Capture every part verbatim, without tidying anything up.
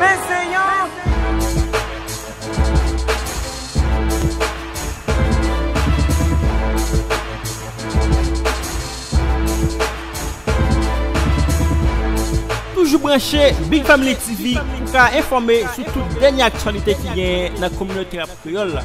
Men se yon Toujou branche Big Family T V pou ka enfòme sou tout dènye aktyalite ki genyen nan kominote rap kreyòl la.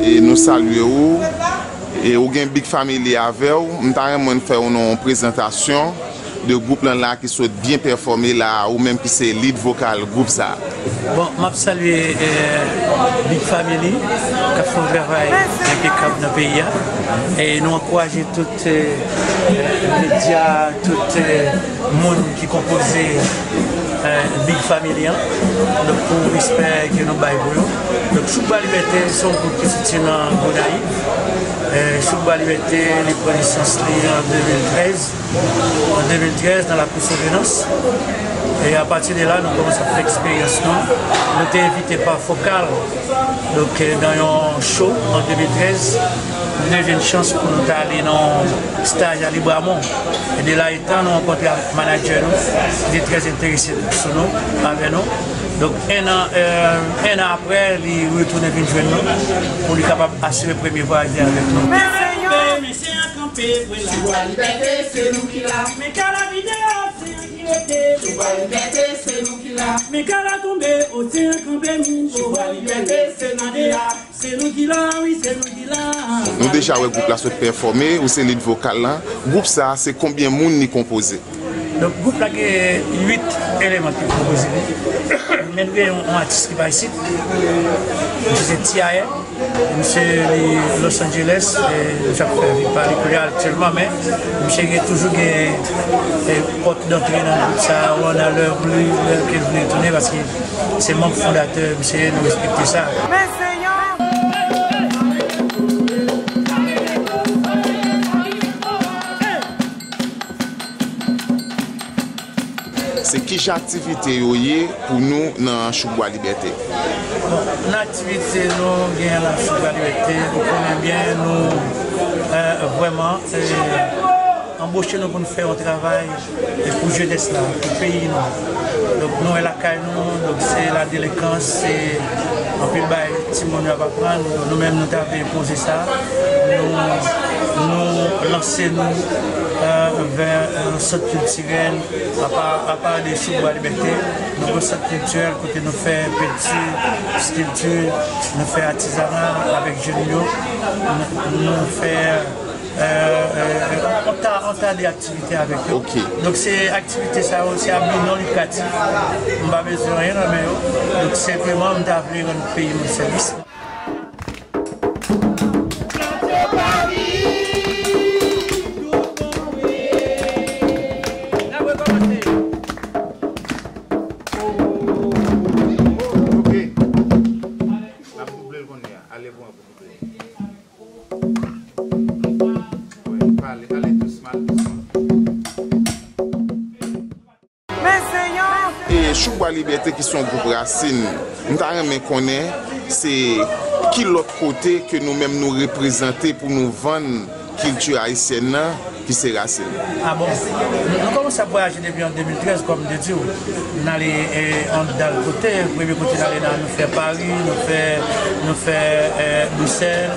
E nou salye ou. E ou gen Big Family avè w. M ta renmen fè w yon prezantasyon de gwoup lan la ki sot byen pèfòme la, ou menm ki se lead vokal gwoup sa. Bon, m ap salye eh, Big Family k ap fè yon travay enpekab nan peyi a. E nou ankouraje tout eh, medya, tout eh, moun ki konpoze eh, Big Family an. Donk, pou respè ke nou bay pou yo. Donk, Chouk Bwa Libète se yon gwoup ki soti nan Gonayiv. Eh, Chouk Bwa Libète, li pran nesans li an de mil trèz. An de mil trèz, nan lakou Sovenans. E apati de la, nou kòmanse ap fè eksperyans nou. Nou te envite pa Fokal, donk, eh, nan yon show an de mil trèz, nou te jwenn chans pou nou ta ale nan yon staj a Libramont. E de la etan, nou rankontre ak manadjè nou, ki te trè enterese sou nou, avè nou. Donk, en an, eh, en an apre, li retounen vin jwenn nou pou li kapab asire premye vwayaj li avèk nou. Men se yon Misye an kanpe, vre la. Chouk Bwa Libète, se nou ki la. Men kala vide, oseyan ki rete. Chouk Bwa Libète, se nou ki la. Men kala tonbe, oseyan kanpe, nou. Chouk Bwa Libète, se nou ki la. Se nou ki la, wi, se nou ki la. Nou deja wè gwoup la sot pèfòme, ou se lead vokal lan. Gwoup sa, se konbyen moun li konpoze? Donk, gwoup la gen uit eleman ki konpoze li. Men nou gen yon, yon atis ki pa isit. Misye se T I A. Misye li Los Angeles, e misye ap fè vi pa li kounye a aktyèlman, men misye gen, toujou gen, e, pòt dantre nan gwoup sa a, ou nan lè, lè ke l vle tounen, paske se manm fondatè misye, nou respekte sa. Men se yon Se kijan aktivite yo ye pou nou nan Chouk Bwa Libète? Bon, nan aktivite nou gen nan Chouk Bwa Libète, ou konnen byen, nou, eh, vrèman, eh, anboche nou pou n fè yon travay, eh, pou jenès la, pou peyi nou. Donk, nou wè lakay nou, donk, se ladelenkan, se anpil bagay timoun yo ap aprann. Nou menm, nou ta vle poze sa. Nou, nou lanse nou, eh, vè, eh, sant kiltirèl, apa, apa de Chouk Bwa Libète, nou gen sant kiltirèl kote nou fè penti, eskilti, nou fè atizana avèk jèn yo, nou, nou fè, eh, eh, on ta, on ta de aktivite avèk yo. Ok. Donk, se aktivite sa yo, se a bi non likratif. M pa bezwen anyen nan men yo. Donk, senpleman, m ta vle rann peyi m sèvis. Ok. N ap double l kounye a. Ale pou mwen pou double. Wi, pale, ale dousman, ale dousman. Men se yon E Chouk Bwa Libète ki se yon gwoup rasin, m ta renmen konnen se ki lòt kote ke nou menm nou reprezante pou nou vann kilti ayisyèn nan ki se rasin. Ah bon, nou, nou kòmanse ap vwayaje depi an de mil trèz, kòm m te di w. N ale, eh, anndan kote, premye kote n ale nan, nou fè Pari, nou fè, nou fè, eh, Brisèl.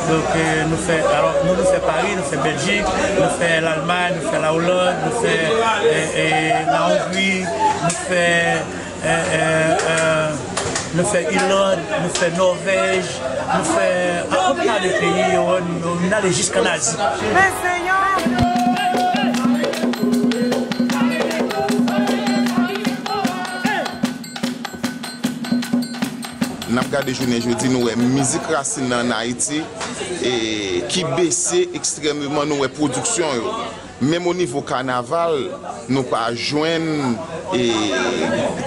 Donk, eh, nou fè, alò, nou, nou fè Pari, nou fè Bèljik, nou fè Lalmay, nou fè Laoland, nou fè, eh, eh, Lahongri, nou fè, eh, eh, eh, Nou fè Iland, nou fè Nòvèj, nou fè anpil de peyi, nou, nou ale jiska Azi. N ap gade jounen jodi, nou wè mizik rasin nan ann Ayiti e, ki bese ekstrèmeman, nou wè pwodiksyon yo. Menm o nivo kanaval, nou pa jwenn e,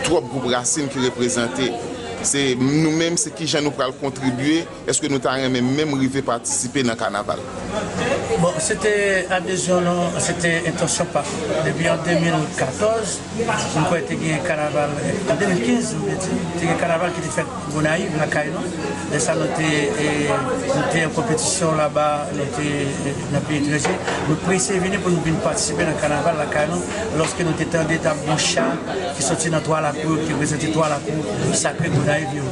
twòp gwoup rasin ki reprezante. Se nou menm, se kijan nou pral kontribye, èske nou ta renmen menm rive patisipe nan kanaval? Bon, se te adezyon nou, se te entansyon pa m. Depi an de mil katòz, m kwè te gen kanaval, an de mil kenz, m te di, te gen kanaval ki te fèt Gonayiv, lakay nou. Lè sa nou te, e, nou te an konpetisyon laba, nou te, e, nan peyi etranje. Nou prese vini pou nou vin patisipe nan kanaval lakay nou. Lòske nou te tande t ap gon cha ki soti nan Twa Lakou, ki reprezante Twa Lakou, sakre Gonayiv yo.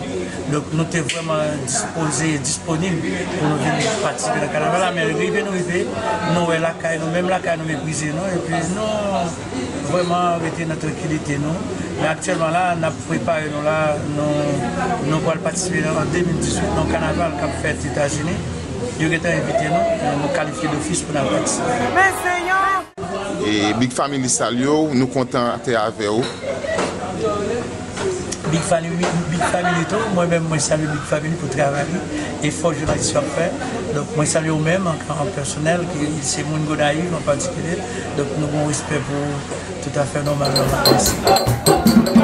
Donk, nou te vrèman dispoze, disponib pou nou vin patisipe nan kanaval la, men rive nou rive, nou wè lakay nou, menm lakay nou meprize nou, epi nou vrèman rete nan trankilite nou. Men aktyèlman la, n ap prepare nou la, nou, nou pral patisipe nan, an de mil dizuit, nan kanaval k ap fèt Etazini. Yo gentan envite nou, nou kalifye dofis pou n al patisipe. E Big Family salye w, nou kontan te avè w. Big Family, Big Family tou, mwen menm mwen salye Big Family pou travay li, efò jounalis yo ap fè. Donk mwen salye w menm an, an pèsonèl, ki se moun Gonayiv an patikilye. Donk nou gen yon respè pou ou toutafè nòmal, nòmal. Mèsi.